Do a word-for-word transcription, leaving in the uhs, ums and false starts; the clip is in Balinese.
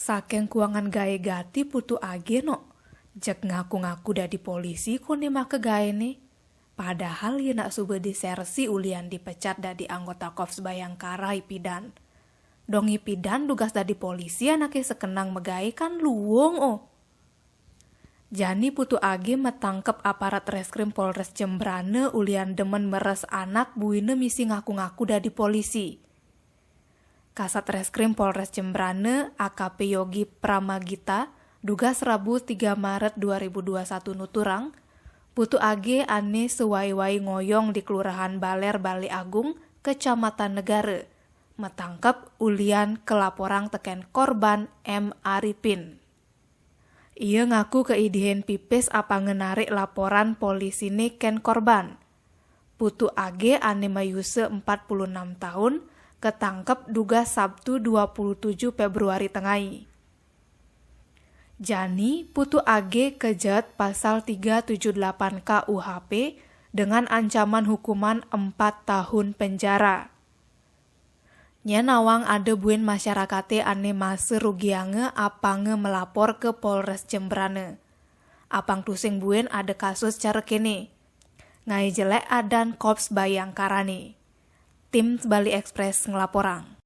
Saking kuangan gaé gati Putu Agé no. Jeg ngaku-ngaku dadi polisi koné maka gaéné. Padahal yén nak suba disersi ulian dipecat dadi anggota Korps Bayangkara ipidan. Dong ipidan dugas dadi polisi anaké sekenang magaé kan luung oh. Jani Putu Agé matangkep aparat Reskrim Polres Jembrana ulian demen meres anak buina misi ngaku-ngaku dadi polisi. Kasat Reskrim Polres Jembrana A K P Yogi Pramagita dugas Rabu tiga Maret dua ribu dua satu nuturang, Putu Agé ané sewai-wai ngoyong di Kelurahan Baler Balé Agung, Kecamatan Negara, matangkep ulian kelaporang tekén korban M Aripin. Ia ngaku kaidihin pipis apanga narik laporan polisiné kén korban. Putu Agé ané mayusa empat puluh enam taun, katangkep dugas Sabtu dua puluh tujuh Februari tengai. Jani, Putu Agé kajeet pasal tiga tujuh delapan K U H P dengan ancaman hukuman empat tahun penjara. Nyén nawang ada buin masyarakaté ané masa rugianga apanga malapor ka Polres Jembrana. Apang tusing buin ada kasus cara kéné. Ngaé jelék adan Korps Bayangkarané. Tim Bali Express nglaporang.